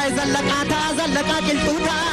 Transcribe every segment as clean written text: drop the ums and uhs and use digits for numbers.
Balaa Zallaqaa ta'a, Zallaqaa Qilxuu ta'a.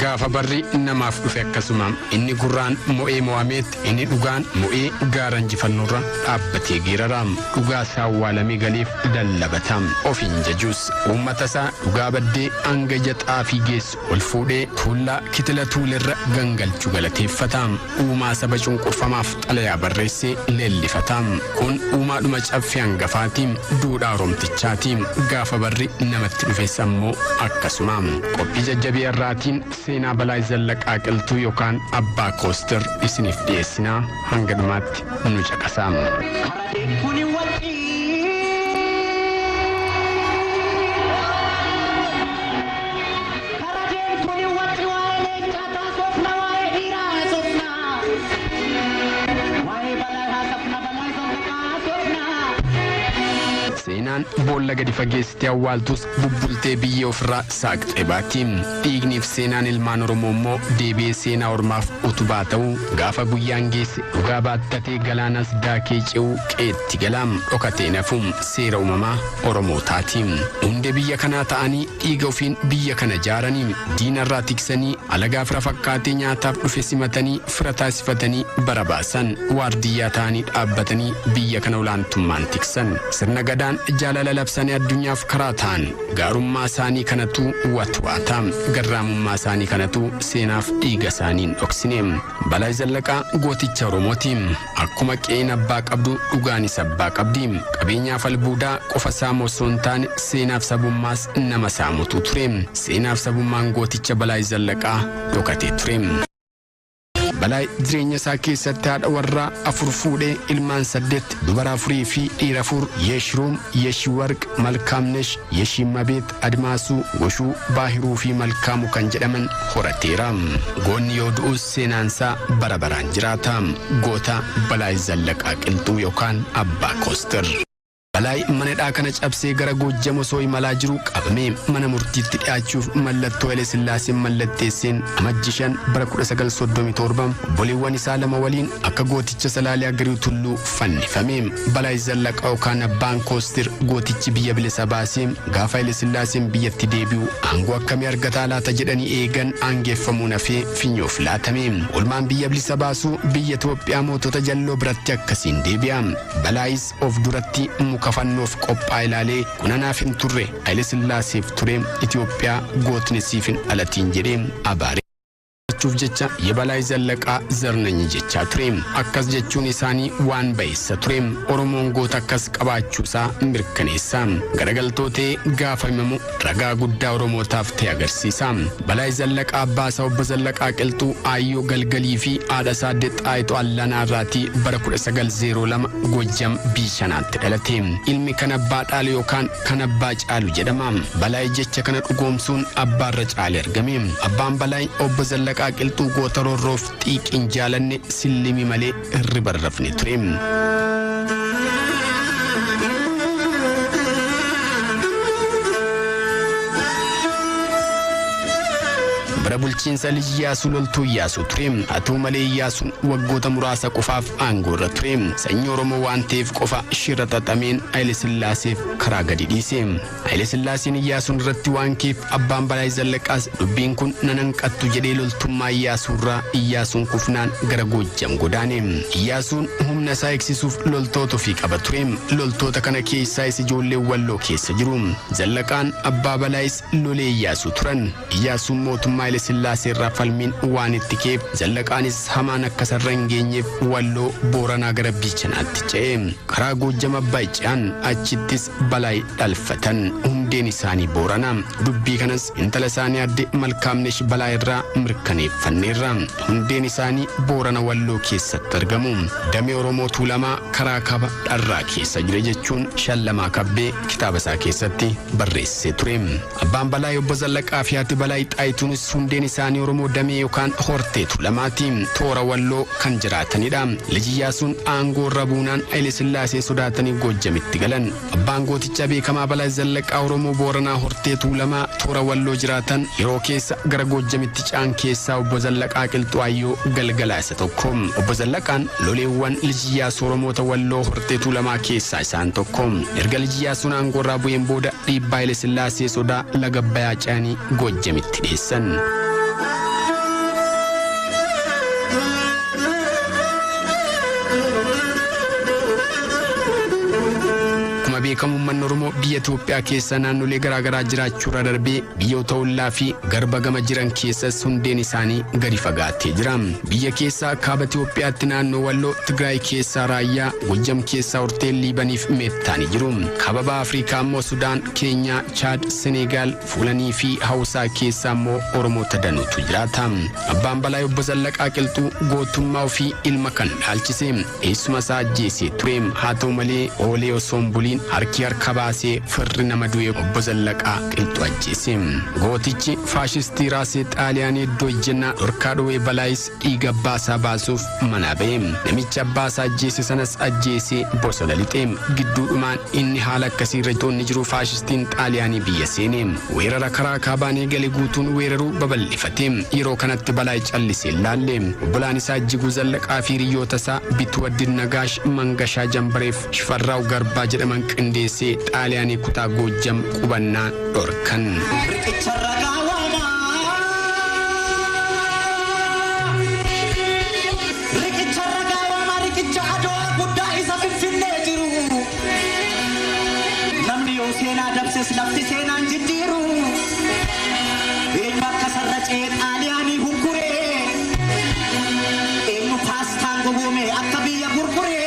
Gaafa barri namaaf dhufe akkasuma inni gurraan mo'ee mo'ameetti, inni dhugaan mo'ee gaara injifannoorra dhaabbatee geerara. Dhugaa isaa awwaalamee galeef lallabata. Of hin jajus. Uummata isaa dhugaa baddee hanga ija xaafii geessu ol fuudhee tuullaa kitila tuulerra gangalchu galateeffata. Uumaa saba cunqurfamaaf xalayaa barreesse leellifata. Kun uumaadhuma Caffee hangafaati. Duudhaa Oromtichaati. Gaafa barri namatti dhufes ammoo akkasuma. Qophii jajjabee har'aatiin seenaa Balaay Zallaqaa Qilxuu yookaan Abbaa Koostir isiniif dhiyeessina. Hanga dhumaatti nu caqasaa. Kara deemtuun hin waccii. Kara deemtuun hin wacci, waa'ee leencaa taasofna, waa'ee dhiiraa haasofna. Waa'ee Balaay haasofna, Balaay Zallaqaa haasofna. Seenaan boolla gadi fageessitee awwaaltus bubbultee biyyee ofirraa saaqxee baati. Dhiigniif seenaan ilmaan Oromoo immoo deebi'ee seenaa ormaaf utubaa ta'u gaafa guyyaan geesse dhugaa baattatee galaanas daakee ce'uu qeetti gala. Dhokatee nafu seera uumamaa Oromootaati. Hundee biyya kanaa ta'anii dhiiga ofiin biyya kana jaaranii, diinarraa tiksanii, alagaa fira fakkaatee nyaataaf dhufe simatanii fira taasifatanii bara baasan, waardiyyaa ta'anii dhaabbatanii biyya kana olaantummaan tiksan. Sirna Gadaan jaalala labsanii addunyaaf karaa ta'an. Gaarummaa isaanii kanatu watwaata. Garraamummaa isaanii kanatu seenaaf dhiiga isaanii hin dhoksine. Balaay Zallaqaa gooticha Oromooti. Akkuma qe'een abbaa qabdu dhugaanis abbaa qabdi. Qabeenyaaf albuudaa qofa saamu osoo hin taane seenaaf sabummaas nama saamutu ture. Seenaaf sabummaan gooticha Balaay Zallaqaa dhokatee ture. Balaay jireenya isaa keessatti haadha warraa 4 fuudhee ilmaan 8, dubara 4 fi dhiira 4, Yeshruum, Yeshiwarq, Malkaamnesh, Yeshiimmabeet, Admaasuu, Goshuu, Baahiruu fi Malkaamu kan jedhaman horateera. Goonni yoo du'us seenaansaa bara baraan jiraata. Goota Balaay Zallaqaa Qilxuu yookaan Abbaa Koostir. Balaay mana hidhaa kana cabsee gara Goojjam osoo imalaa jiruu qabame. Mana murtiitti dhiyaachuuf mallattoo Hayilesillaaseen mallatteesseen Amajji 5 bara 1937 obboleewwan isaa lama waliin akka gooticha Salaalee Agariw Tulluu fannifame. Balaay Zallaqaa yookaan Abbaan Koostir gootichi biyya bilisa baasee gaafa Hayilesillaaseen biyyatti deebi'u aangoo akkamii argataa laata jedhanii eegan aangeeffamuun hafee finyoof laatame. Oolmaan biyya bilisa baasuu biyya Itoophiyaa mootota jalloo biratti akkasiin deebi'a. Balaayis of duratti muka fannoof qophaa'e ilaalee kun anaaf hin turre, Haile Sillaaseef ture, Itoophiyaa gootni siif hin dhalatiin jedhee abaare. Jechuuf jecha Yebalaay Zallaqaa Zarnanyi jechaa ture. Akkas jechuun isaanii waan ba'eessa ture. Oromoon goota akkas qabaachuusaa mirkaneessa. Garagaltoo ta'ee gaafa himamu ragaa guddaa Oromootaaf ta'e agarsiisa. Balaay Zallaqaa abbaa isaa Obbo Zallaqaa Qilxuu Aayyoo Galgalii fi haadha isaa Aadde Xaayituu Allanaa irraatii bara 1902 Goojjam Biishanaatti dhalate. Ilmi kan abbaa dhaalu yookaan kan abbaa caalu jedhama. Balaay jecha kana dhugoomsuun abbaarra caale argame. Abbaan Balaay Obbo Zallaqaa Qilxuu goota roorroof xiiqii hin jaalanne, sillimii malee hirriba hin rafne ture. Bara bulchiinsa Lij Iyyaasuu loltuu Iyyaasuu ture. Haa ta'u malee Iyyaasuun waggoota muraasa qofaaf aangoo irra ture. Sanyii Oromoo waan ta'eef qofa shira xaxameen Hayilesillaaseef karaa gadi dhiise. Hayilesillaaseen Iyyaasuun irratti waan ka'eef abbaan Balaay Zallaqaas dubbiin kun nan hanqattu jedhee loltummaa Iyyaasuurraa Iyyaasuun kufnaan gara Goojjam godaane. Iyyaasuun humna isaa eegsisuuf loltoota ofii qaba ture. Loltoota kana keessaayis ijoolleen Walloo keessa jiru. Zallaqaan abbaa Balaayis lolee Iyyaasuu turan. Iyyaasuun mootummaa Hayilesillaasee irraa falmiin waan itti ka'eef Zallaqaanis hamaan akka isarra hin geenyeef Walloo Booranaa gara Biichanaatti ce'e. Karaa Goojjam Abbaay ce'an. Achittis Balaay dhalfatan. Hundeen isaanii Boorana. Dubbii kanas intala isaanii Aadde Malkaamnesh Balaay irraa mirkaneeffanneerra. Hundeen isaanii Boorana Walloo keessatti argamu. Damee Oromoo Tuulamaa karaa kaaba Dharraa keessa jira jechuun Shallamaa Kabbee kitaaba isaa keessatti barreessee ture. Abbaan Balaay Obbo Zallaqaa fi haati Balaay Xaayituunis hundee. Hundeen isaanii Oromoo damee yookaan hortee Tuulamaati. Toora Walloo kan jiraatanidha. Liji Iyyaasuun aangoo irra buunaan Haile Sillaasee sodaatanii Goojjamitti galan. Abbaan gootichaa beekamaa Balaay Zallaqaa Oromoo Booranaa hortee Tuulamaa toora Walloo jiraatan yeroo keessa gara Goojjamitti caan keessaa obbo Zallaqaa Qilxuwaayyoo Galgalaa isa tokko. Obbo Zallaqaan loleewwan Liji Iyyaasuu Oromoota Walloo hortee Tuulamaa keessaa isaan tokko. Erga Liji Iyyaasuun aangoo irraa bu'een booda dhiibbaa Haile Sillaasee sodaa laga Abbayaa ce'anii Goojjamitti dheessan. Akkuma beekamu uummanni Oromoo biyya Itoophiyaa keessa naannolee garaagaraa jiraachuu irra darbee biyyoota ollaa fi garba gama jiran keessas hundeen isaanii gadi fagaatee jira. Biyya keessaa kaaba Itoophiyaatti naannoo Walloo, Tigraay keessaa Raayyaa, Gojjam keessaa Horteen Liibaniif Meettaa ni jiru. Kaaba Baha Afrikaa immoo Sudaan, Keenyaa, Chaad, Seneegaal, Fuulanii fi Hawusaa keessa ammoo Oromoota danuutu jiraata. Abbaan Balaay Obbo Zallaqaa Qilxuu gootummaa ofii ilma kan dhaalchise eessuma isaa ajjeesee ture. Haa ta'u malee oolee osoo hin buliin harki harka baasee firri nama du'e Obbo Zallaqaa Qilxuu ajjeese. Gootichi faashistii raasee Xaaliyaanii iddoo ejjennaa dhorkaa dhowee Balaayis dhiiga abbaa isaa baasuuf manaa ba'e. Namicha abbaa isaa ajjeese sanas ajjeesee bosona lixe. Gidduudhumaan inni haala akkasii irra toonni jiru faashistiin Xaaliyaanii biyya seene. Weerara karaa kaabaan eegale guutuun weeraruu babal'ifate. Yeroo kanatti Balaay callisee hin laalle. Obbolaan isaa Ijjiguu Zallaqaa fi hiriyyoota isaa Bitwaddid Nagaash, Mangashaa Jambareef Shifarraaw Garbaa jedhaman qindeessee Xaaliyaanii kutaa Goojjam qubannaa dhorkan. Riqicha ragaa waamaa. Riqicha ragaa waamaa riqicha Adwaa guddaa isa Finfinnee jiru. Namni yoo seenaa dabses lafti seenaan jijjiiru. Eenyu akka sarracee Xaaliyaanii hunkuree. Eenyu paastaan gogoome akka biyya gurguree.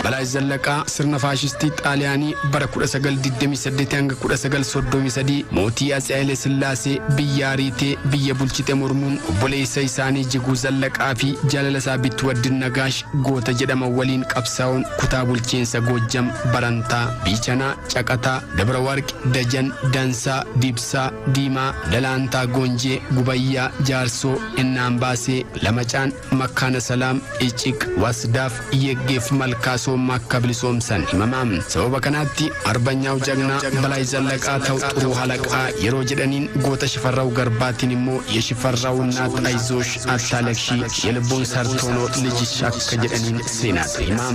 Balaay Zallaqaa sirna faashistii Xaaliyaanii bara 1928 hanga 1933 mootii Atse Haile Sillaasee biyya ariitee biyya bulchite mormuun obboleessa isaanii Jiguu Zallaqaa fi jaalala isaa Bitwaddin Nagaash goota jedhaman waliin qabsaa'uun kutaa bulchiinsa Goojjam Barantaa, Biichanaa, Caqataa, Dabra Warqi, Dajan, Dansaa, Dibsaa, Diimaa, Dalaantaa Goonjee, Gubayyaa, Jaarsoo, Innaambaasee, Lamacaan, Makkaana Salaam, Iciq, Wasdaaf, Yeggeef Malkaa Soommaa akka bilisoomsan himama. Sababa kanaatti Arbanyaaw Jagnaa Balaay Zallaqaa ta'u xuruu halaqaa yeroo jedhaniin goota Shifarraw Garbaatiin immoo Yeshifarraw Naat Ayzoosh Attaalakshii Yelbuun Sartoonoo Lijish akka jedhaniin seenaatu hima.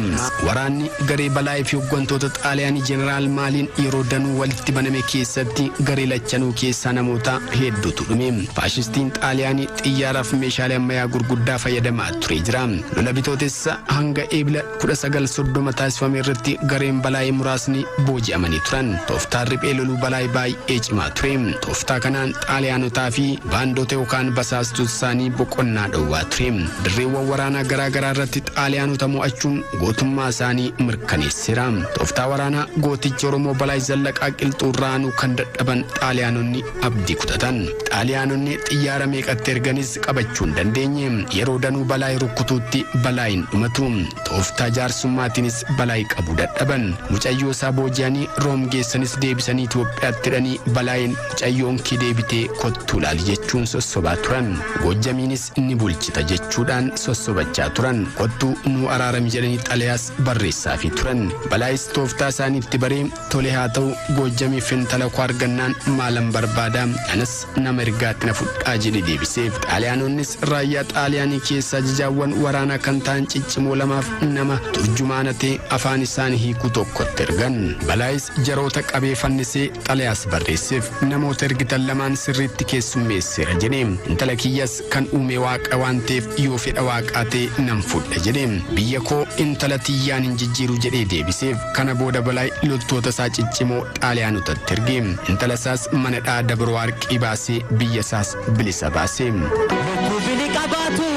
Waraanni garee Balaay fi hooggantoota Xaaliyaanii Jeneraal Maaliin yeroo danuu walitti baname keessatti garee lachanuu keessaa namoota hedduutu dhume. Faashistiin Xaaliyaanii xiyyaaraaf meeshaalee ammayyaa gurguddaa fayyadamaa ture jira. Lola Bitootessa hanga Eebila 1930 taasifame irratti gareen Balaay muraasni booji'amanii turan. Tooftaan riphee loluu Balaay baay'ee cimaa ture. Tooftaa kanaan Xaaliyaanotaa fi baandoota yookaan basaastota isaanii boqonnaa dhowwaa ture. Dirreewwan waraanaa garaa garaa irratti Xaaliyaanota mo'achuun gootummaa isaanii mirkaneesseera. Tooftaa waraanaa gootichi Oromoo Balaay Zallaqaa Qilxuu irraa aanuu kan dadhaban Xaaliyaanonni abdii kutatan. Xaaliyaanonni xiyyaara meeqatti erganis qabachuu hin dandeenye. Yeroo danuu Balaay rukkutuutti Balaay hin dhumatu. Tooftaa jaarsummaatiinis Balaay qabuu dadhaban. Mucayyoo isaa booji'anii Room geessanis deebisanii Itoophiyaatti hidhanii Balaayiin mucayyoon kee deebitee kottuu laali jechuun sossobaa turan. Goojjamiinis ni bulchita jechuudhaan sossobachaa turan. Kottuu nuu araarami jedhanii xalayaas barreessaafii turan. Balaayis tooftaa isaaniitti baree tole haa ta'u Goojjamiif intala koo argannaan maalan barbaada anas nama ergaatti na fudhaa jedhe deebiseef. Xaaliyaanonnis raayyaa Xaaliyaanii keessa ajajaawwan waraanaa kan ta'an ciccimoo lamaaf nama turjumaana ta'e afaan isaanii hiikuu tokkotti ergan. Balaayis jaroota qabee fannisee xalayaas barreesseef. Namoota ergitan lamaan sirriitti keessummeesseera jedhe. Intala kiyyas kan uume Waaqa waan ta'eef yoo fedha Waaqaa ta'e nan fudha jedhe. Biyya koo intala tiyyaan hin jijjiiru jedhee deebiseef. Kana booda Balaay loltoota isaa ciccimoo Xaaliyaanotatti erge. Intala isaas mana hidhaa Dabra Warqii baasee biyya isaas bilisa baase. Lubbuu bili qabaatu.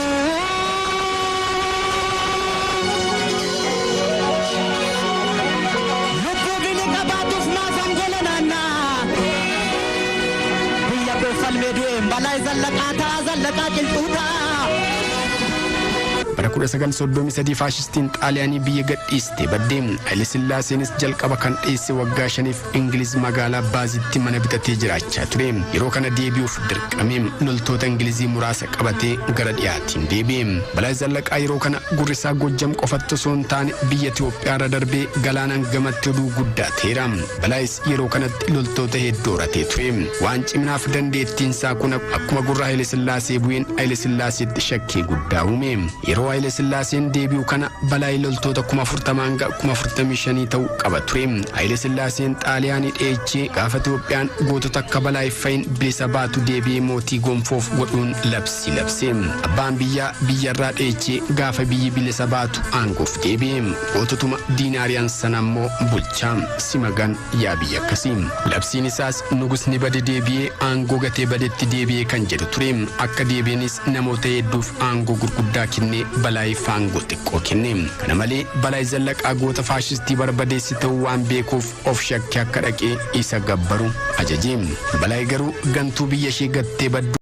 Lubbuu bili qabaatuuf maafan gola naannaa. Biyya koo falmee du'een Balaay Zallaqaa ta'a Zallaqaa Qilxuu ta'a. Bara Bara 1933 faashistiin Xaaliyaanii biyya gadhiistee badde. Haile Sillaaseenis jalqaba kan dheesse waggaa 5f Ingiliz magaalaa Baazitti mana bitatee jiraachaa ture. Yeroo kana deebi'uuf dirqame. Loltoota Ingilizii muraasa qabatee gara dhiyaatiin deebi'e. Balaay Zallaqaa yeroo kana gurri isaa Gojjam qofatti osoo hin taane biyya Itoophiyaarra darbee galaanaan gamatti oduu guddaa ta'eera. Balaayis yeroo kanatti loltoota hedduu horatee ture. Waan ciminaaf dandeettiin isaa kun akkuma gurra Haile Sillaasee bu'een Haile Sillaaseetti shakkii guddaa uume. Yeroo Haile Sillaaseen deebi'u kana Balaay loltoota 40,000 hanga 45,000 ta'u qaba ture. Haile Sillaaseen Xaaliyaanii dheechee gaafa Itoophiyaan gootota akka Balaay fa'iin bilisa baatu deebi'ee mootii gonfoof godhuun labsii labse. Abbaan biyyaa biyyarraa dheechee gaafa biyyi bilisa baatu aangoof deebi'e. Goototuma diinaariyaan sana ammoo bulcha. Simagan yaa biyya akkasii. Labsiin isaas nugusni bade deebi'ee aangoo gatee badetti deebi'ee kan jedhu ture. Akka deebi'anis namoota hedduuf aangoo gurguddaa kennee Balaayiif aangoo xiqqoo kenne. Kana malee Balaay Zallaqaa goota faashistii barbadeessi ta'uu waan beekuuf of shakkee akka dhaqee isa gabbaru ajaje. Balaay garuu gantuu biyya ishee gattee baddu.